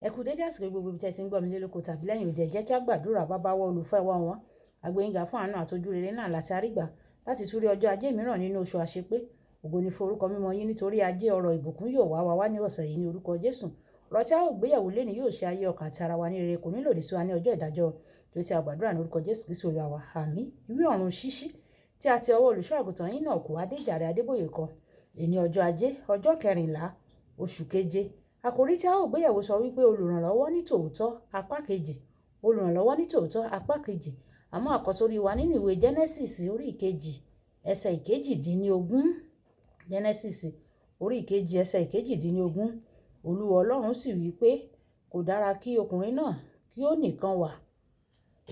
Ẹ kú dédé àsìkò gbogbo ibi tí ẹ ti ń gbọ́ mi lé lóko tàbí lẹ́yìn òde. Ẹ jẹ́ kí a gbàdúrà. Bàbá wa olùfẹ́ wa wọn. Àgbéyìnga fún àánú àti ojú rere náà láti àrígbà láti tún rí ọjọ́ ajé mìíràn nínú oṣù àṣepé. Ògo ni fún orúkọ mímọ́ yín, nítorí ajé ọrọ̀ ìbùkún yóò wá wa wá ní ọ̀sẹ̀ yìí ní orúkọ Jésù. Ọ̀rọ̀ tí a ó gbéyẹ̀wò lénìí yóò ṣe ayé ọkàn àti ara wa ní rere, kò ní lòdì sí wa ní ọjọ́ ìdájọ́. Torí tí a gbàdúrà ní orúkọ Jésù Kristi Olúwa wa. Àmín. Ìwé ọ̀run ṣíṣí tí a ti ọwọ́ olùṣọ́ àgùntàn yín náà kò Adéjàre Adébóyè kọ. Èní ọjọ́ ajé, ọjọ́ 14, oṣù keje. Àkòrí tí a ó gbéyẹ̀wò sọ wípé olùrànlọ́wọ́ ní tòótọ́ apá kejì. Olùrànlọ́wọ́ ní tòótọ́ apá kejì. Àmọ́ àkọ́sórí wa nínú ìwé Genesis orí ìkejì, ẹsẹ̀ 18. Genesis orí ìkejì, ẹsẹ̀ 18. Olúwa Ọlọ́run sì wí pé, kò dára kí ọkùnrin náà kí ó nìkan wà.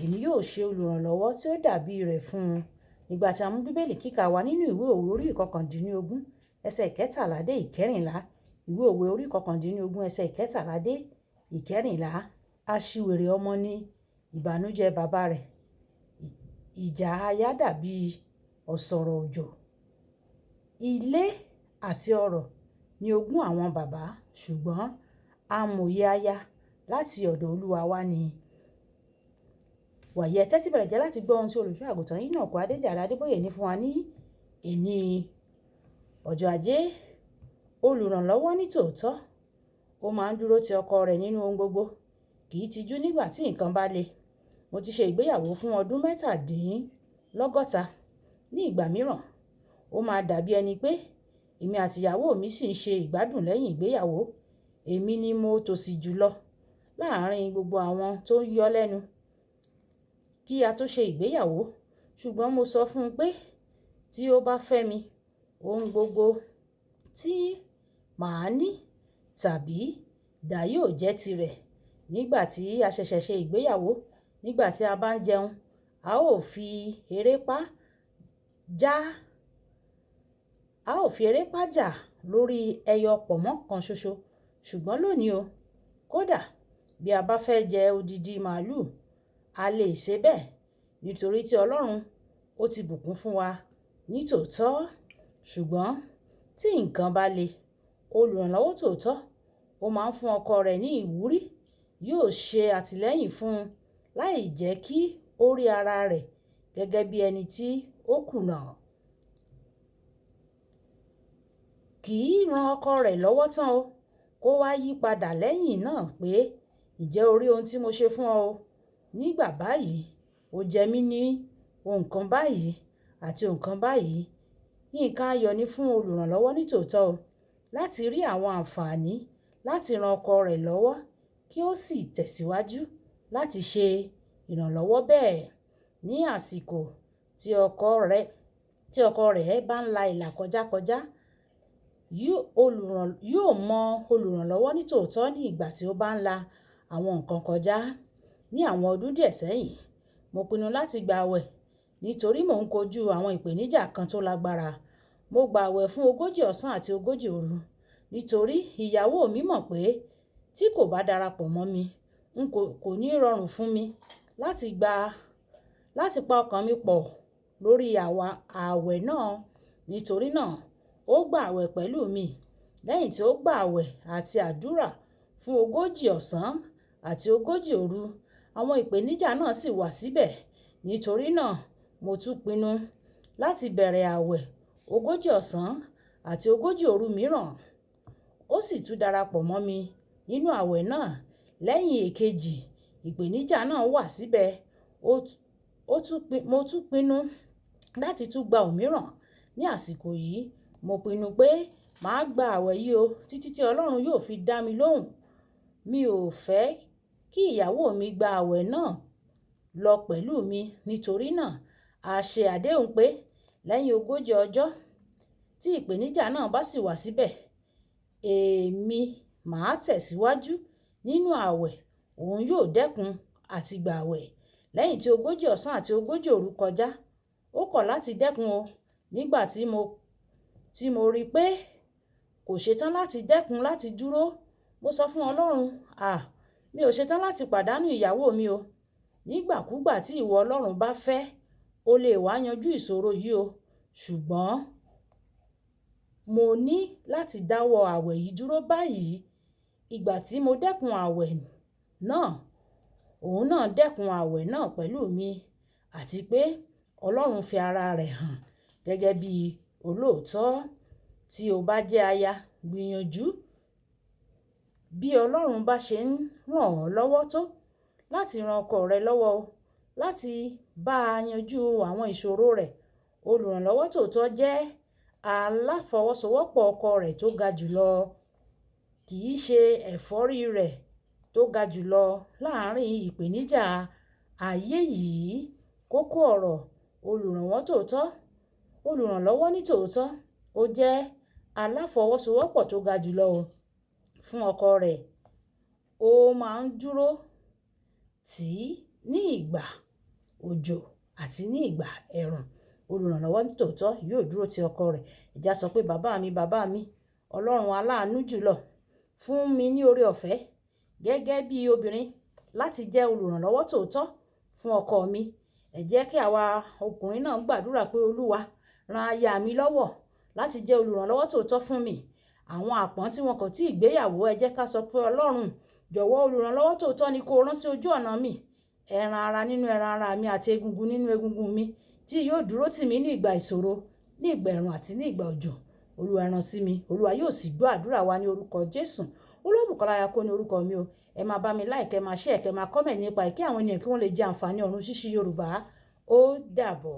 Èmi yóò ṣe olùrànlọ́wọ́ tí ó dàbí rẹ̀ fún un. Nígbà tí a mú Bíbélì kíkà wá nínú ìwé Òwe orí 19, ẹsẹ̀ 13 dé 14. Ìwé Òwe orí 19, ẹsẹ̀ 13 dé 14. Aṣiwèrè ọmọ ní ìbànújẹ́ bàbá rẹ̀. Ìjà aya dàbí ọ̀sọ̀rọ̀ òjò. Ilé àti ọrọ̀ ni ogún àwọn baba, ṣùgbọ́n amòye aya láti ọ̀dọ̀ Olúwa wá ni. Wàyí, ẹ tẹ́tí bẹ̀rẹ̀ jẹ́ láti gbọ́ ohun tí olùṣọ́ àgùntàn yín náà kò Adéjàre Adébóyè ní fún wa ní èní ọjọ́ ajé. Olùrànlọ́wọ́ ní tòótọ́. Ó máa ń dúró ti ọkọ rẹ̀ nínú ohun gbogbo. Kì í tijú nígbà tí nǹkan bá le. Mo ti ṣe ìgbéyàwó fún ọdún 67. Ní ìgbà mìíràn, ó máa dàbí ẹni pé èmi àti ìyàwó mi sì ń ṣe ìgbádùn lẹ́yìn ìgbéyàwó. Èmi ni mo tòṣì jùlọ láàárín gbogbo àwọn tó ń yọ lẹ́nu kí a tó ṣe ìgbéyàwó. Ṣùgbọ́n mo sọ fún un pé tí ó bá fẹ́ mi, ohun gbogbo tí màá ní tàbí dà yóò jẹ́ tirẹ̀. Nígbà tí a ṣẹ̀ṣẹ̀ ṣe ìgbéyàwó, nígbà tí a bá ń jẹun, a ó fi eré pá já, a ó fi eré pá jà lórí ẹyọ pọ̀nmọ́ kan ṣoṣo. Ṣùgbọ́n lónìí o, kódà bí a bá fẹ́ jẹ odidi màlúù, a lè ṣe bẹ́ẹ̀ nítorí tí Ọlọ́run ó ti bùkún fún wa ní tòótọ́. Ṣùgbọ́n tí nǹkan bá le, olùrànlọ́wọ́ tòótọ́ ó máa ń fún ọkọ rẹ̀ ní ìwúrí, yóò ṣe àtìlẹ́yìn fún un láì jẹ́ kí ó rí ara rẹ̀ gẹ́gẹ́ bí ẹni tí ó kùnà. Kì í ran ọkọ rẹ̀ lọ́wọ́ tán o, kó wá yípadà lẹ́yìn náà pé, "Ǹjẹ́ o rí ohun tí mo ṣe fún ọ o? Nígbà báyìí, o jẹ mí ní ohun kan báyìí àti ohun kan báyìí." Nǹkan ayọ̀ ni fún olùrànlọ́wọ́ ní tòótọ́ o láti rí àwọn àǹfààní láti ran ọkọ rẹ̀ lọ́wọ́ kí ó sì tẹ̀síwájú láti ṣe ìrànlọ́wọ́ bẹ́ẹ̀. Ní àsìkò tí ọkọ rẹ̀ bá ń la ìlà kọjá kọjá, yóò mọ olùrànlọ́wọ́ ní tòótọ́ ní ìgbà tí ó bá ń la àwọn nǹkan kọjá. Ní àwọn ọdún díẹ̀ sẹ́yìn, mo pinnu láti gba àwẹ̀ nítorí mò ń kojú àwọn ìpèníjà kan tó lágbára. Mo gba àwẹ̀ fún 40 ọ̀sán àti 40 òru nítorí ìyàwó mi mọ̀ pé tí kò bá darapọ̀ mọ́ mi, n kò ní rọrùn fún mi láti pa ọkàn mi pọ̀ lórí àwẹ̀ náà. Nítorí náà, ó gba àwẹ̀ pẹ̀lú mi. Lẹ́yìn tí ó gba àwẹ̀ àti àdúrà fún 40 ọ̀sán àti 40 òru, àwọn ìpèníjà náà sì wà síbẹ̀. Nítorí náà, mo tún pinnu láti bẹ̀rẹ̀ àwẹ̀ 40 ọ̀sán àti 40 òru mìíràn. Ó sì tún darapọ̀ mọ́ mi nínú àwẹ̀ náà. Lẹ́yìn èkejì, ìpèníjà náà wà síbẹ̀. Mo tún pinnu láti tún gba òmíràn. Ní àsìkò yìí, mo pinnu pé màá gba àwẹ̀ yìí o títí tí Ọlọ́run yóò fi dá mi lóhùn. Mi ò fẹ́ kí ìyàwó mi gba àwẹ̀ náà lọ pẹ̀lú mi. Nítorí náà, a ṣe àdéhùn pé lẹ́yìn 40 ọjọ́ tí ìpèníjà náà bá sì wà síbẹ̀, èmi máa tẹ̀síwájú nínú àwẹ̀, òun yóò dẹ́kun àti gba àwẹ̀. Lẹ́yìn tí 40 ọ̀sán àti 40 òru kọjá, ó kọ̀ láti dẹ́kun o. Nígbà tí mo rí pé kò ṣetán láti dẹ́kun láti dúró, mo sọ fún Ọlọ́run, "À, mi ò ṣetán láti pàdánù ìyàwó mi o. Nígbàkúgbà tí ìwọ Ọlọ́run bá fẹ́, o lè wá yanjú ìṣòro yìí o. Ṣùgbọ́n mo ní láti dáwọ́ àwẹ̀ yìí dúró báyìí. Ìgbà tí mo dẹ́kun àwẹ̀ náà, òun náà dẹ́kun àwẹ̀ náà pẹ̀lú mi, àti pé Ọlọ́run fi ara rẹ̀ hàn gẹ́gẹ́ bí olóòótọ́. Tí o bá jẹ́ aya, gbìyànjú bí Ọlọ́run bá ṣe ń ràn ọ́ lọ́wọ́ tó láti ran ọkọ rẹ lọ́wọ́ láti bá a yanjú àwọn ìṣòro rẹ̀. Olùrànlọ́wọ́ tòótọ́ jẹ́ aláfọwọ́sowọ́pọ̀ ọkọ rẹ̀ tó ga jùlọ, kì í ṣe ẹ̀fọ́rí rẹ̀ tó ga jùlọ láàárín ìpèníjà ayé yìí. Kókó ọ̀rọ̀: olùrànwọ́ tòótọ́, olùrànlọ́wọ́ ní tòótọ́, ó jẹ́ aláfọwọ́sowọ́pọ̀ tó ga jùlọ fún ọkọ rẹ̀. Ó máa ń dúró tì í ní ìgbà òjò àti ní ìgbà ẹ̀rùn. Olùrànlọ́wọ́ ní tòótọ́ yóò dúró ti ọkọ rẹ̀. Ẹ jẹ́ á sọ pé, bàbá mi, bàbá mi, Ọlọ́run aláàánú jùlọ, fún mi ní oore ọ̀fẹ́ gẹ́gẹ́ bí obìnrin láti jẹ́ olùrànlọ́wọ́ tòótọ́ fún ọkọ mi. Ẹ jẹ́ kí àwa ọkùnrin náà gbàdúrà pé, Olúwa, ran aya mi lọ́wọ́ láti jẹ́ olùrànlọ́wọ́ tòótọ́ fún mi. Àwọn àpọ́n tí wọn kò tíì gbéyàwó, ẹ jẹ́ ká sọ pé, Ọlọ́run, jọ̀wọ́, olùrànlọ́wọ́ tòótọ́ ni kó rán sí ojú ọ̀nà mi. Ẹran ara nínú ẹran ara mi àti egungun nínú egungun mi, tí yóò dúró tì mí ní ìgbà ìṣòro, ní ìgbà ẹ̀rùn àti ní ìgbà òjò. Olúwa rán sí mi. Olúwa yóò sì gbọ́ àdúrà wa ní orúkọ Jésù. Olúwabùkọ́lá Ayako ní orúkọ mi o. Ẹ máa bá mi like, ẹ máa share, kẹ máa comment nípa ẹ̀ kí àwọn ènìyàn kí wọ́n lè jẹ àǹfààní ọ̀run ṣíṣí Yorùbá. Ó dàbọ̀.